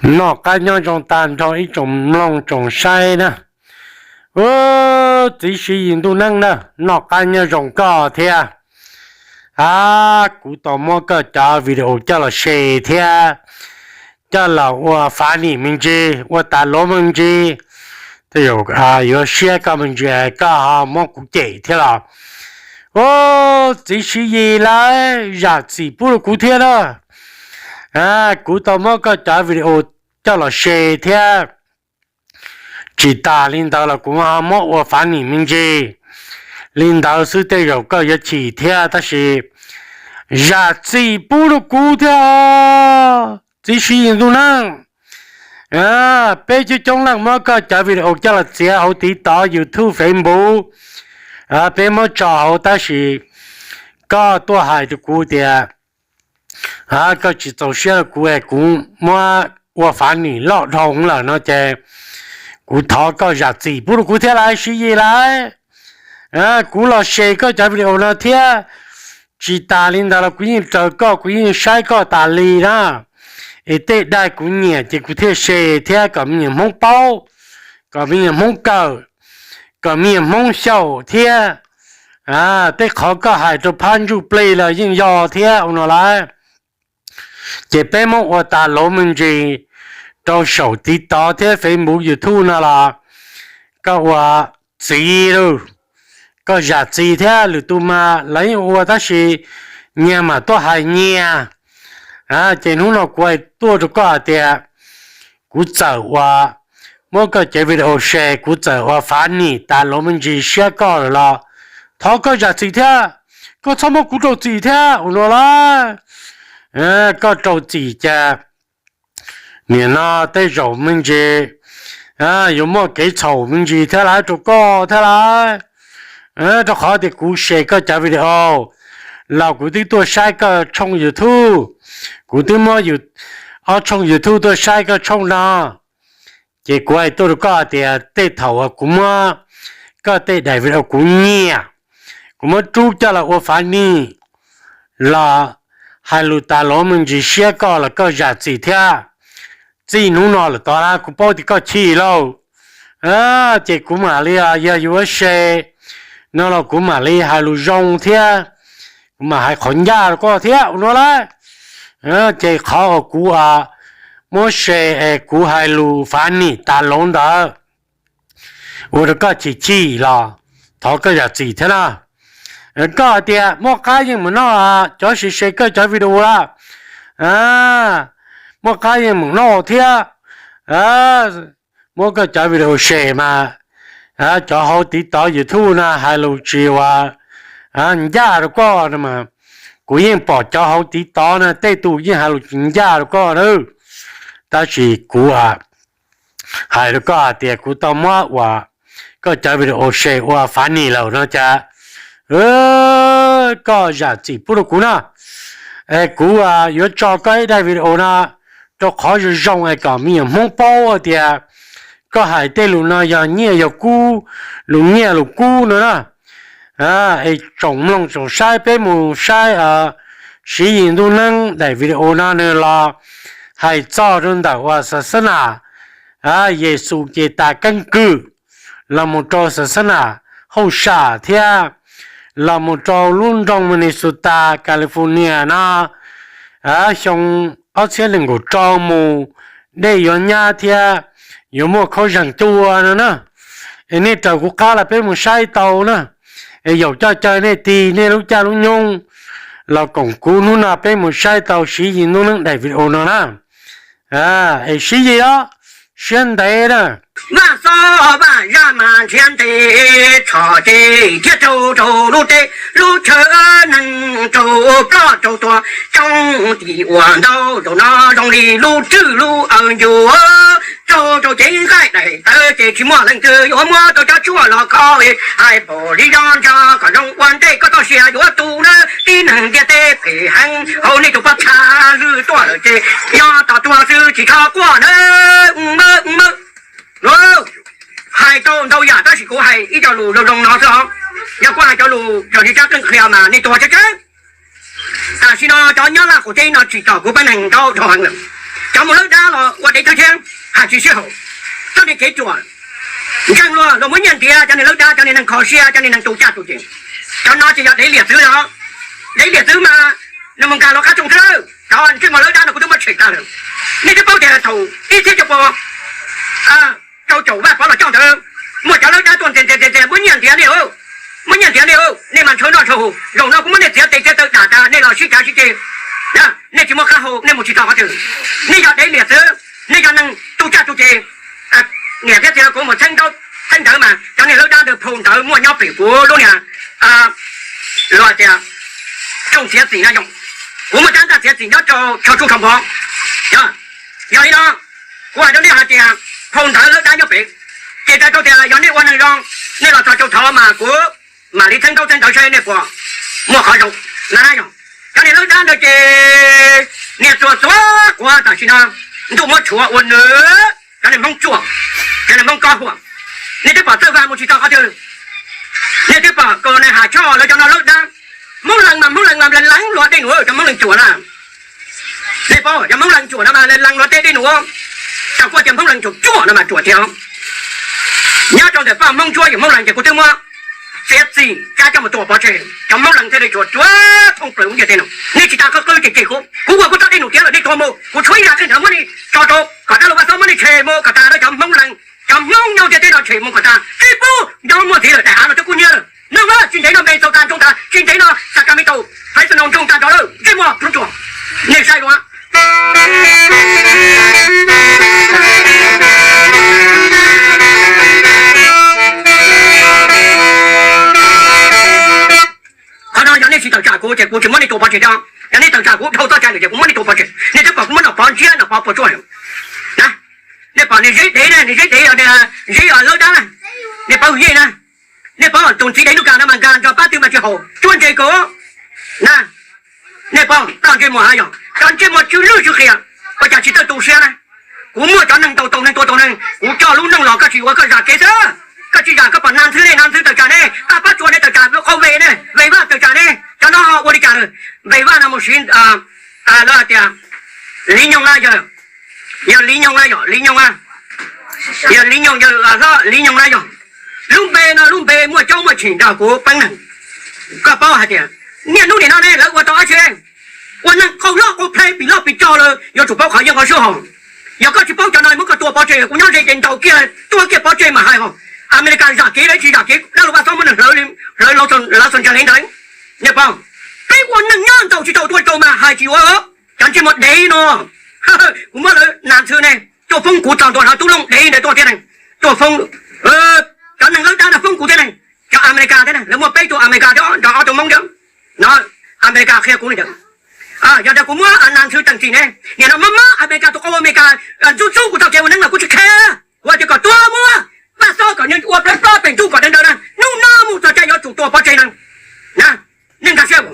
Noj qab nyob zoo tag nrho ib tsoom mloog tsoom saib na. Txiv Siv Yis Ntuj Neeb na, noj qab nyob zoo koj thiab. A, kuv tau muab koj cov video coj los share thiab coj los ua funny me ntsis, ua tas luv me ntsis. Tej zaum yuav siab koj me ntsis koj ho muab kuv cem thiab los. Txiv Siv Yis lawv zam txim pub rau kuv thiab na. Kuv tau muab koj cov video coj los share thiab. Tsis tas li ntawd los kuv ho muab ua funny me ntsis. Li ntawd xwb tej zaum koj yuav chim thiab tab sis zam txim pub rau kuv thiab. Txiv Siv Yis Ntuj Neeb, peb coob coob leej muab koj cov video coj los txiav hauv TikTok, YouTube, Facebook, peb muab tso hauv tab sis koj tuaj hais rau kuv tias koj tsis txaus siab rau kuv es kuv muab ua funny loj dhau lawm no ces kuv thov koj zam txim pub rau kuv thiab lawv, Siv Yis lawv. Kuv los share koj cov video no thiab. Tsis tas li ntawd los kuv yeej raws koj, kuv yeej saib koj tas li na. Es tej daim kuv nyiam ces kuv thiaj share thiab kom me nyuam Hmoob paub, kom me nyuam Hmoob kawm, kom me nyuam Hmoob xyaum thiab. Tej qhov koj hais rau phab ntsuj plig los yeej yog thiab ua no lawm. Ces peb muab ua tas luv me ntsis rau saum TikTok thiab Facebook, YouTube no los koj ua txiv lawm, koj zam txim thiab. Lwm tus mas lawv yeej ua tab sis nyias mam tuaj hais nyias. Ces hnub no kuv hais tuaj rau koj hais tias kuv txawm ua, muab koj cov video share, kuv txawm ua funny tas luv me ntsis siab koj lawm los thov koj zam txim thiab. Koj txhob muab kuv rau txim thiab ua no lawm. Koj rau txim cas nim no tej zaum me ntsis yuav muaj kev txhaum me ntsis thiab lawm rau koj thiab lawm. Rau qhov tias kuv share koj cov video los kuv twb tuaj saib koj tshooj YouTube, kuv twb muab ob tshooj YouTube tuaj saib koj tshooj no. Ces kuv hais tuaj rau koj tias tej thaum uas kuv muab koj tej daim video kuv nyiam, kuv muab rub coj los ua funny los hais lus tas luv me ntsis siab koj los koj zam txim thiab. Txij hnub no lawm tod kuv paub tias koj chim lauj. Ces kuv mam li, yog yuav share no los kuv mam li hais lus zoo thiab, kuv mam hais qhov ncaj rau koj thiab ua no lawm. Ces qhov uas kuv muab share es kuv hais lus funny tas luv ntawd ua rau koj chim chim los thov koj zam txim thiab na. Koj hais tias muaj qab yeej mus noj, cov share share koj cov video lawm, muaj qab yeej mus noj thiab. Muab koj cov video share mas cov hauv TikTok, YouTube no hais lus tsis ua ncaj rau koj no mas kuv yeej pom cov hauv TikTok no tej tus yeej hais lus tsis ncaj rau koj na. Tab sis kuv hais rau koj hais tias kuv tau muab ua koj cov video share ua funny lawm no cas koj zam txim pub rau kuv na. Es kuv yuav tso koj ib daim video no rau qhov zoo zoo es kom me nyuam Hmoob paub tias koj hais tej lus no yog nyiaj yog kub, lus nyiaj lus kub no na. Es tsoom mloog tsoom saib peb mus saib Siv Yis Ntuj Neeb daim video no nws los hais txog rau ntawm uas xav xab nam Yexus ces tas keeb kwm los mus rau xav xab nam hauj sam thiab los mus rau lub nroog Minnesota, California no xyoo ob txhiab nees nkaum rau mus dej yuav nyab thiab yuav muaj khaub zeeg cua no na. Es nej raws kuv qab los peb mus saib tau na. Es yaum coj caw nej tig nej lub caij lub nyoog los koom kuv hnub no peb mus saib tau Siv Yis Ntuj Neeb daim video no na. Es Siv Yis os, siab ntev na. Vaj xob vaj zaj mas nrhiav ntes tshom ces thiab raug rau lub teb lub chaw neeg raug ploj raug tuag coob tim ua ntau zaum no zoo li lub rwj lub aws ncuav raug rau cev nqaij daim tawv ces tsis muaj leej twg yuav muab rau cov tshuaj los kho hais pom li zoj ntsa kom zoo ua ntej koj txoj sia yuav tu na. Tib neeg ntiaj teb phem heev hauv nej tus pob txha lwj tuaj lawm ces yog tom tuag xwb tsis txhob quaj na. Hais tau ntau yam tab sis kuv hais ib co lus zoo zoo no xwb os. Yog kuv hais cov lus raws li tsab qeej qhia mas nej tuag tseeb tseeb. Tam sim no cov nyob Laj Qus teb no tsim txom kuv pab neeg ntau dhau heev lawm. Cov mus lawb dab los ua dev tawg thiab, hais tsis sib haum, txoj niag kev ruam ntseeg luag, luag muab nyiaj ntiav cov niag lawb dab, cov niag neeg kho siab, cov niag neeg tu caj tu ces. Cov no ces yog dev liam txwv los, dev liam txwv mas nws mus nkag los qab rooj xwb. Cov ntsej muag lawb dab no kuv twb muab tshem tag lawm. Nej twb paub tias thaum ib txhiab cuaj pua rau caum Vaj Pov los coj ntawd, muaj cov lawb dab tuaj ntxias ntxias ntxias muab nyiaj ntiav nej, muab nyiaj ntiav nej, nej mas ntshaw noj ntshaw haus. Zaum no kuv muab nej txiav tes txiav taw dam tas nej los sib cav sib ceg, nej tsis muaj qab hau, nej mus tsis tau qhov twg. Nej yog dev liam txwv, nej yog neeg tu caj tu ces. Niam thiab txiv, kuv mus txheeb ntawv mas cov niag lawb dab ntawd phau ntawv muaj nyob pem kuv lub niag, luag tias, rooj txiav txim na yom. Kuv muaj rab ntaj txiav txim nyob rau tsho tsuj tsho npov. Yog li no, kuv hais rau nej hais tias phau ntawv lawb dab nyob pem, ces hais rau tias yog nej ua neeg zoo, nej los txog rau thov mas kuv mam li txheeb ntaub txheeb ntawv saib nej puas muaj qhov zoo na yom. Cov niag lawb dab ntawd ces niag txuas txuas quav tam sim no, ntuj muab tshuav ua nws, cov niag Hmoob tsuaj, cov niag Hmoob kob huam, nej twb pom Txawj Vaj mus tsis tau qhov twg. Nej twb pom Kaus Neeg Ham Tshoj lawv cov no lawb dab. Hmoob Lees mas Hmoob Lees mas lees luag dej num, cov Hmoob Lees ruam na. Nej paub cov Hmoob Lees ruam no mas lees luag tej dej num, cov kuj tias Hmoob Lees ruam tsuaj no mas ruam tiag. Nyob rau ntawm paj Hmoob Ntsuab yawm Hmoob Lees ces kuv twb muab txiav txim cab coj mus tua pov tseg, cov Hmoob Lees thiaj li tsuas ruam thoob plaws lub ntiaj teb no. Nej tsis tas qw qw ces ces kuv, kuv ua kuv txoj dej num tiav lawm nej tua mus, kuv tshuav ib zaj qhia ntawd muab nej tso rau kom dab laug Vaj Xob muab nej tshem mus kom tas rau cov Hmoob Lees, cov Hmoob nyob ntiaj teb no tshem mus kom tas. Tsis pub nyob muaj ntxiv lawm, daim av no twb kub nyiab lawm. Noj mas tsis ntev no Minnesota ntsoo tas, tsis ntev no Sacramento, Fresno ntsoo tas nrho lawm, ntsej muag plub ruam. Nej saib dua. Qhov no yog nej tsis tawm tsam kuv ces kuv tsis muab nej tua pov tseg thiab. Yog nej tawm tsam kuv dhau txoj cai lawm ces kuv muab nej tua pov tseg. Nej twb pom kuv muab Nom Pov ntsiab, Nom Pov puas tsuaj lawm. Nej pom niag Zeb dev na, niag Zeb dev, Zeb lawb dab na, nej paub Zeb na. Nej paub tus txiv dev Nuj Kas no mas nkag nrog pab twg mas tsis haum, tsuab ntse kawg na. Nej paub, txoj ntsej muag yog cov ntsej muag tsw lwj tsw qias, ua cas tsis txawj tu siab na. Kuv muaj cov neeg ntaus taus neeg tua taus neeg, kuv coj lub neej los koj tsis ua koj zam kev xwb. Koj tsis zam koj pom Nas Ntxhw ne, Nas Ntxhw tawm tsam ne, Paj Pab Tsuas ne tawm tsam, Qau Ve ne, Ve Vaj tawm tsam ne, cov no ua li cas lawm? Ve Vaj no mus siv, lawv hais tias Li Nyoog na yog, yog Li Nyoog na yog, Li Nyoog, yog Li Nyoog, yog hlob Li Nyoog na yog. Lub npe no lub npe muaj coob muaj chim nrog kuv peeb neeg. Koj paub hais tias niaj hnub nim no ne lawv ua tau dab tsi? Ua neeg qaug loj qaug phem pim loj pim tsog lawm, yuav tsum paub qhov yeej qhov sub hos. Yog koj tsis paub cov no muab koj tua pov tseg, kuv nyob ze ces ntaus kiag tua kiag pov tseg mas hais hos. Amelikas zam kev lawv tsis zam kev, dab laug Vaj Xob muab nws hlawv, hlawv Los Angeles ntawd. Nej paub, peb ua neeg nyob ntaus tsis tau tua tsis tau mas hais tsis ua. Cov ntsej muag dev no, kuv muab lawv Nas Ntxhw ne, tuaj foob kuv txog ntua no, Tub Looj dev ntawd tuaj thiab ne, tuaj foob, cov neeg lawb dab no foob kuv thiab ne. Cov Amelikas thiab ne, lawv muaj peb tug Amelikas thiab nrog ob tug Hmoob thiab no. Amelikas qhia kuv li ntawd. Yog tias kuv muab Nas Ntxhw teem txim ne, nim no mob mob Amelikas tus qau Amelikas ntxub ntxub kuv txoj kev ua neeb los kuv tsis qhia. Kuv hais tias kom tuag mus, Vaj Xob kom nws ua plawv plob pem ntuj kom dav dav na, hnub no mus txog caij yuav tsum tua pov tseg na. Nej nkag siab,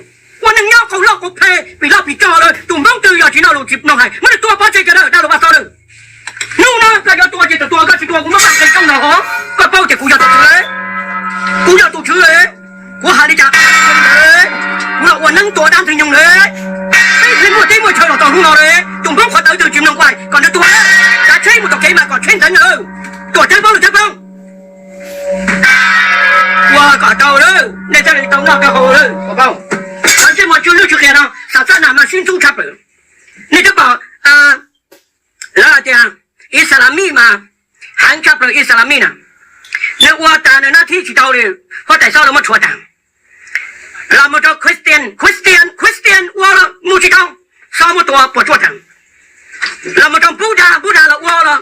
ua neeg nyob qaug loj qaug phem pim loj pim tsog lawm, tus Hmoob twg yog tsis noj lus tsis mloog hais muab nws tua pov tseg kiag lawm, dab laug Vaj Xob lawm. Hnub no koj yuav tua ces txawm tua, koj tsis tua kuv muab nqe rooj no hov. Koj paub tias kuv yog tus tswv, kuv yog tus tswv, kuv hais li cas, kuv los ua neeb tua dab ntxwg nyoog lawm. Peb muaj teb muaj chaw los txog hnub no lawm, tus Hmoob qhov tawv twg tsis mloog kuv hais kom nws tuag, kav tsheb mus tom kev mas kom tsheb ntxeev lawm. Tuam Thawj Poob, Lwm Thawj Poob, ua kom tau lawm nej thiaj li tau noj tau haus lawm. Cov ntsej muag tsw lwj tsw qias no, xav xab nas mas sib ntxub tshaj plaws. Nej twb pom lawv hais tias Islamic mas heev tshaj plaws, Islamic na, nws ua tas nws nab thib tsis tau li, huab tais Xob los muab tshuav tas. Los mus rau Christian, Christian, Christian ua los mus tsis tau, Xob muab tua puas tsuaj tas. Los mus rau Buddha, Buddha los ua los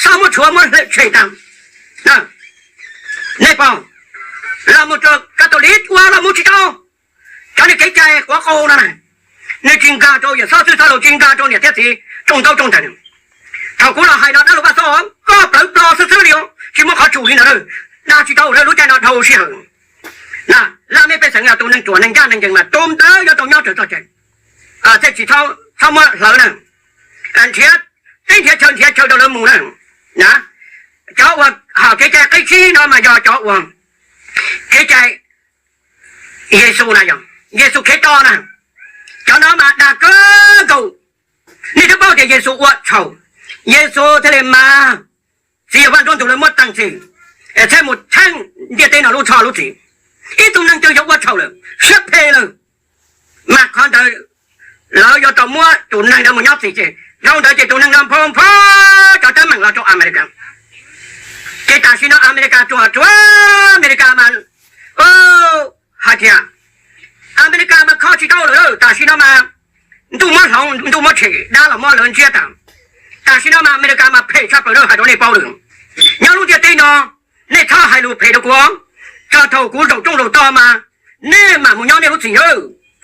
Xob muab tshuav muab tshem tas. Nej paub, los mus rau Catholic ua los mus tsis tau. Cov niag kev cai quav qau no na, nws tsis nkag rau Yawm Xob Txwj Xob Laus, tsis nkag rau niam thiab txiv rooj ntaub rooj ntawv. Thaum kuv los hais no dab laug Vaj Xob, koj plawv plo xwb xwb li, tsis muaj qhov tsum li ntawd. Dag tsis tau lawm, lub caij no dhau sij hawm. Laj mej pej xeem yog tus neeg ruam neeg ncaj neeg ncees mas tus ntawd yuav tau nyob raws txoj cai, thiaj tsis txhob muab hlawv na. Nrhiav teb nrhiav chaw nrhiav chaw rau lawv mus na. Cov uas hom kev cai qib tsib no mas yog cov uas kev cai Yexus na, yog Yexus Khetos na. Cov no mas dag kawg nkaus. Nej twb paub tias Yexus ua txhaum, Yexus thiaj li mas txiv yawg Vaj Ntsujntuug lawv muab teem txim, txhaj mus theej ntiaj teb no lub tsho lub txim. Ib tug neeg twg yog ua txhaum lawm, siab phem lawm, mas qhov ntawd lawv yuav tau muab tus neeg ntawd mus nyob txim ces dhau ntawd ces tus neeg no nphoo nphoo cov teeb meem los rau Amelikas. Ces tam sim no Amelikas ruam ruam, Amelikas mas hais tias Amelikas mas kho tsis tau lawm, tam sim no mas ntuj muab hloov ntuj muab tshem, dab los muab lawv ntsiab tas. Tam sim no mas Amelikas mas phem tshaj plaws na, hais rau nej paub lawm. Nyob lub ntiaj teb no nej txhob hais lus phem rau kuv, txog thaum kuv zaum rooj zaum tog mas nej mam mus nyob nej lub txim.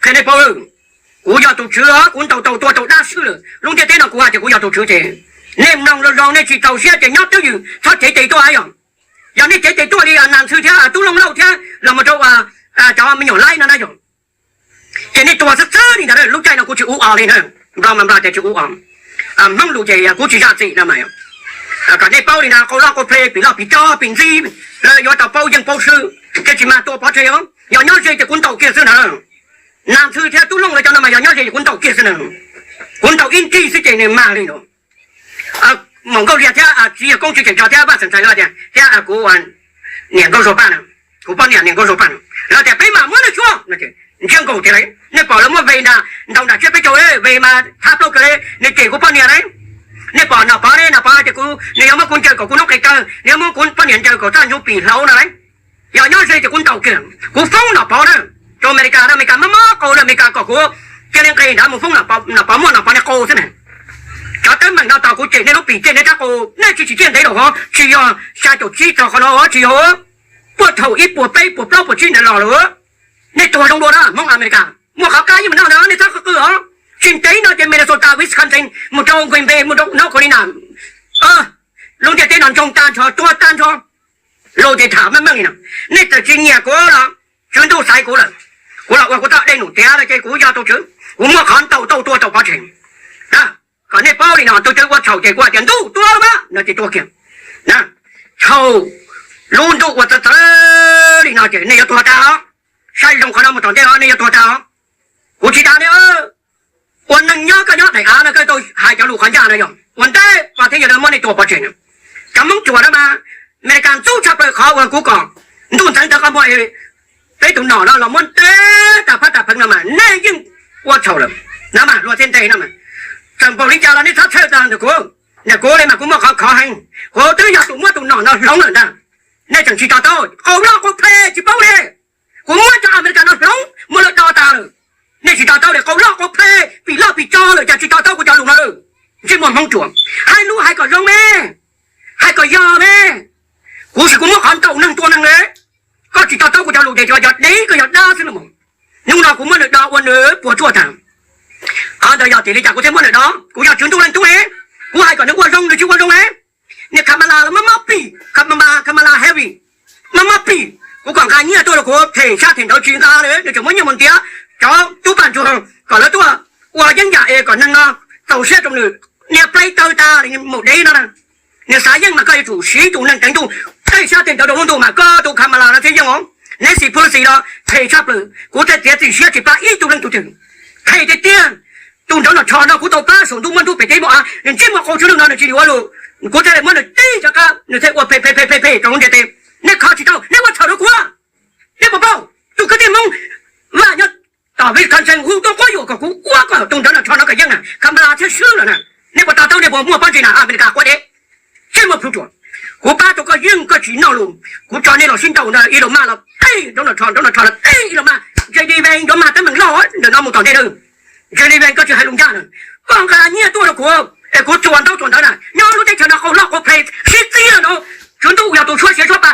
Qhia nej paub, kuv yog tus tswv os, kuv ntaus tau tua tau dab swb lawm. Lub ntiaj teb no kuv hais tias kuv yog tus tswv ces nej mloog zoo zoo, nej tsis txaus siab ces nyob twj ywm, txhob cev tes tuaj yom. Yog nej cev tes tuaj li Nas Ntxhw thiab Tub Looj Lauj thiab los mus rau cov me nyuam laib no na yom, ces nej tuag xwb xwb li ntawd. Lub caij no kuv tsis ub os li na, nplog mas nplog tias tsis ub os. Hmoob lus ces kuv tsis zam txim no mas, kom nej paub li na, qau loj qau ple, pim loj pim tso pim ntxib, lawv yuav tau paub yeej paub swb, ces tsis mag tua pov tseg os. Yog nyob ze ces kuv ntaus kiag xwb na. Nas Ntxhw thiab Tub Looj lawv cov no mas yog nyob ze ces kuv ntaus kiag xwb na. Kuv ntaus ib nrig xwb ces nws mag li no. Maum Nkauj Liag thiab txiv yawg Koob Tswv Tseem Tso thiab Vaj Xeem Ntxhais lawv tias, thiab kuv niam Nkauj Zog Paj, kuv poj niam niam Nkauj Zog Paj, lawv tias peb mam muab nws xyuas. Ntsia nkaus tias lawv, nej pom lawv muab ve nta, ntaus nram tsiab peb caug, ve mas thab plaub kawg li, nws cem kuv poj niam lawm. Nej pom Nom Pov ne, Nom Pov tias kuv, nws yuav muab kuv ncaws kom kuv noob qes taw, nws yuav muab kuv poj niam ncaws kom txaj ntsug pim hlaub no lawm. Yog nyob ze ces kuv ntaus kiag, kuv foob Nom Pov na, rau Amelikas na, Amelikas mob mob qau na, Amelikas kom kuv cia li nqis nrad mus foob Nom Pov, muaj Nom Pov niag qau xwb na. Cov teeb meem no tos kuv cem nej lub pim cem nej rab qau, nej tsis tsim txiaj ntev lawm hov, tsis yog xya caum tsib txog qhov no, tsis yog, puag thaum ib puas peb puas plaub puas tsib ntawd los lawm. Nej tuag zoo dua na Hmoob Amelikas, muaj qhov qab yeej mus noj ntag, nej txhob qw qw os. Tsis ntev no ces Minnesota, Wisconsin, mus rau Green Bay, mus rau North Carolina, lub ntiaj teb no ntsoog tag nrho, tuag tag nrho. Lus ces tham meej meej li no, nej txawm tsis nyiam kuv los Tswv Ntuj xaiv kuv lawm, kuv los ua kuv txoj dej num tiav lawm ces kuv yog tus tswv, kuv muaj qhov ntaus tau tua tau pov tseg. Kom nej paub li no, tus twg ua txhaum ces kuv hais tias Ntuj tua los mas no ces tua kiag. Thaum lub ntuj ua txawv txawv li no ces nej yuav tuag tag os. Saib zoo qhov no mus tom ntej os, nej yuav tuag tag os. Kuv tsis dag nej. Ua neej nyob koj nyob daim av no koj tau hais cov lus qhov ncaj no yog ua ntej pas thiab yog muab nej tua pov tseg no. Cov Hmoob ruam no mas, Amelikas ntxub tshaj plaws qhov uas kuv kom ntuj ntxeev tawv qhov muag, peb tus nom no los muab ntes tas phab tas pheev no mas nej yeej ua txhaum lawm no mas luag thiaj ntes no mas. Txawm npaum li cas los nej txhob txhawj tag ntawm kuv, ntawm kuv li mas kuv muaj qhov khov heev, kuv twb yog tus muab tus nom no hloov lawm ntag. Nej tseem tsis to taub, qau loj qau phem tsis paub li. Kuv muab cov Amelikas no hloov muab lawv do tas lawm. Nej tsis to taub li, qau loj qau phem, pim loj pim tso lawm cas tsis to taub kuv cov lus no lawm. Ntsej muag Hmoob ruam, hais lus hais kom zoo me, hais kom yog me. Kuv sim kuv muab qhov ntaus neeg tua neeg li. Koj tsis to taub kuv cov lus ces yog dev, koj yog dab xwb los mas. Hnub no kuv muab nws do ua nws puas tsuaj tag. Qhov ntawd yog tim li cas kuv thiaj muab nws do? Kuv yog Tswv Ntuj Leej Tub ne, kuv hais kom nws ua zoo nws tsis ua zoo ne. Niag Kamala los mob mob pim, Kamala, Kamala Harris, mob mob pim. Kuv kom nqa nyiaj tuaj rau kuv them sab them ntawd tsis nqa li, nws tseem muab nyiaj mus ntiav cov tub paj ntsuag kom lawv tuaj ua yeeb yam es kom neeg no txaus siab rau nws. Niag play tawg tas li maum dev no na. Nws xav yeej mas koj yuav tsum siv tus neeg teev ntuj, tej sab tej ntawd rau lub ntuj mas koj tus Kamala no thiaj yeej os. Nancy Pelosi los phem tshaj plaws, kuv thiaj txiav txim siab tsis pab ib tug leej tug twg. Phem tiag tiag. Tus nraug Nom Tsho no kuv tau pab saum ntuj muaj ntuj pem teb muaj av, nws ntsej muag qau tsw lwj no nws tsis yuav lus, kuv thiaj li muab nws tib rov qab, nws thiaj ua phem phem phem phem rau lub ntiaj teb. Nej kho tsis tau, nej ua txhaum rau kuv. Nej puas paub, tus kwv tij Hmoob Vaj nyob tom Wisconsin hu tuaj quab yuam kom kuv ua kom tus nraug Nom Tsho no kom yeej na, Kamala thiaj swb lawm na. Nej puas to taub, nej puas muaj pob ntseg na, Amelikas quav dev, ntsej muag plhu ruam. Kuv pab tau koj yeej koj tsis noj lus, kuv tso nej los sib ntaus ntag, Elon Musk los teb nraug Nom Tsho, nraug Nom Tsho los teb Elon Musk, J D Vance yuav mag teeb meem loj ntawm no mus tom ntej na. J D Vance koj tsis hais lus ncaj na, koj nqa nyiaj tuaj rau kuv es kuv txuas ntaub txuas ntawv na, nyob lub teb chaws no qau loj qau phem sib txib lawm no. Tswv Ntuj yog tus suab siav suab pa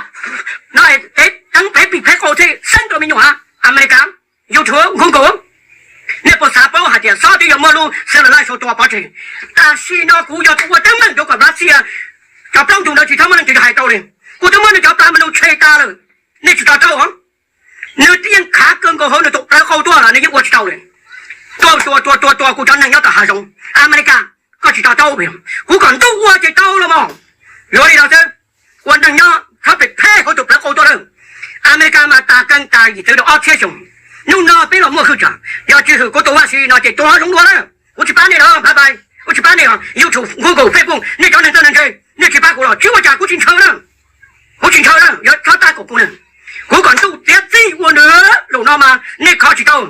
no, peb teeb peb pim peb qau thiaj xeeb rau me nyuam Amelikas. YouTube, Google, nej puas xav paub hais tias xob twb yuav muab lub xeev laus laj sau tua pov tseg? Tam sim no kuv yog tus ua teeb meem rau kom Russia cov plaub ntug ntawd tsis txhob muaj leej twg hais tau li. Kuv twb muab nws cov plas ma nus tshem tas lawm. Nej tsis to taub os. Nws yeej khav kawg nkaus hauv nws tus plawv qau tuaj los nws yeej ua tsis tau li. Tuaj tua tua tua tua kuv cov neeg nyob tom hav zoov Amelikas, koj tsis to taub, kuv kom ntuj ua ces tau los mas. Yuav li no xwb, ua neeg nyob txhob pem phem hauv tus plawv qau tuaj lawm. Amelikas mas tas keeg tas yim txwv rau ob txhiab xyoo. Hnub no peb los muaj hwj chim, yog tsis hwm kuv tus Vaj Sim no ces tuag zoo dua lawm. Kuv tsis pab nej lawm, bye bye. Kuv tsis pab nej os. YouTube, Google, Facebook, nej cov neeg txawj neeg ntse, nej tsis pab kuv los tsis ua cas, kuv tsis ntshaw na. Kuv tsis ntshaw na, yog txhob tab kaum kuv na. Kuv kom ntuj txiav txim ua nws. Zaum no mas nej kho tsis tau.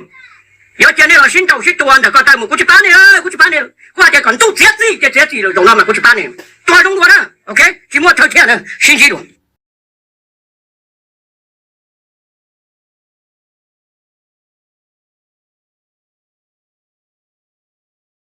Yog cia nej los sib ntaus sib tua ntawm ko taw mus, kuv tsis pab nej, kuv tsis pab nej. Kuv hais tias kom ntuj txiav txim ces txiav txim lawm, zaum no mas kuv tsis pab nej. Tuag zoo dua na, ok, tsis muaj chaw thiaj na, sib ntsib dua.